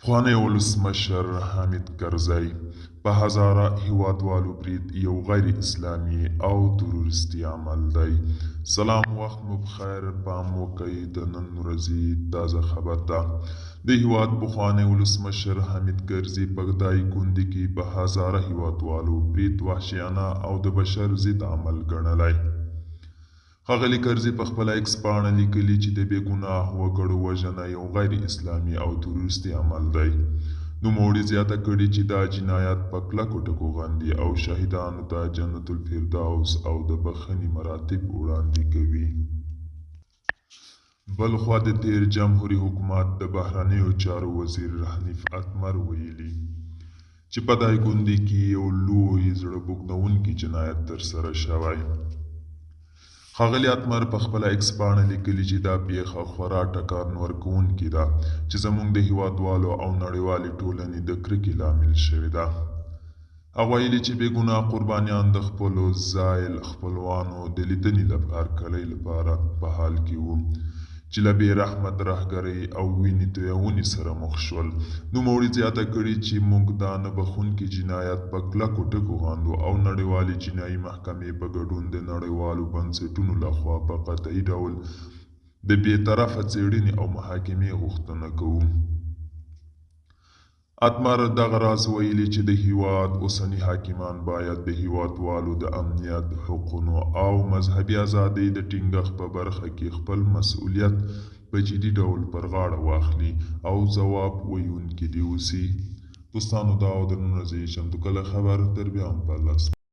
پخوانی ولسمشر حامد کرزی په هزاره هیوادوالو برید یو غیر اسلامي او تروریستي عمل دی. سلام وخت مو پخیر پام وکړئ د نن ورځې تازه خبر ته. د هیواد پخوانی ولسمشر حامد کرزي په دایکندي کې په هزاره هیوادوالو برید وحشیانه او د بشر ضد عمل ګڼلی. ښاغلي کرزي په خپله ایکس پاڼه لیکلي چې د بې ګناه وګړو وژنه یو غیر اسلامي او تروریستي عمل دی. نوموړي زیاته کړې چې دا جنایت په کلکو ټکو غندي او شهیدانو ته جنت الفردوس او د بخښنې مراتب وړاندې کوي. بلخوا د تېر جمهوري حکومت د بهرنیو چارو وزیر حنیف اتمر ویلي، چې په دایکندي کې یو لوی زړه بوږنوونکي جنایت ترسره شوی. ښاغلي اتمر په خپله ایکس پاڼه لیکلي چې دا پېښه خورا ټکان ورکوونکې ده چې زموږ د هېوادوالو او نړیوالې ټولنې د کرکې لامل شوې ده. هغه ویلي چې بې ګناه قربانیان د خپلو زایل خپلوانو د لیدنې له هرکلۍ لپاره په حال کې وو چې له بې رحمه ترهګرۍ او وینې تویونې سره مخ شول. نوموړي زیاته کړې چې موږ دا نه بخښونکي جنایت په کلکو ټکو غندو او نړیوالې جنایي محکمې په ګډون د نړیوالو بنسټونو لخوا په قطعي ډول د بې طرفه څېړنې او محاکمې غوښتنه کوو. اتمر دغه راز ویلي چې د هیواد اوسني حاکمان باید د هیوادوالو د امنیت، حقونو او مذهبي ازادۍ د ټینګښت په برخه کې خپل مسؤلیت په جدي ډول پر غاړه واخلي او ځواب ویونکي دې اوسي. دوستانو دا و د نن ورځې چمتو کړی خبر تر بیا هم په الله.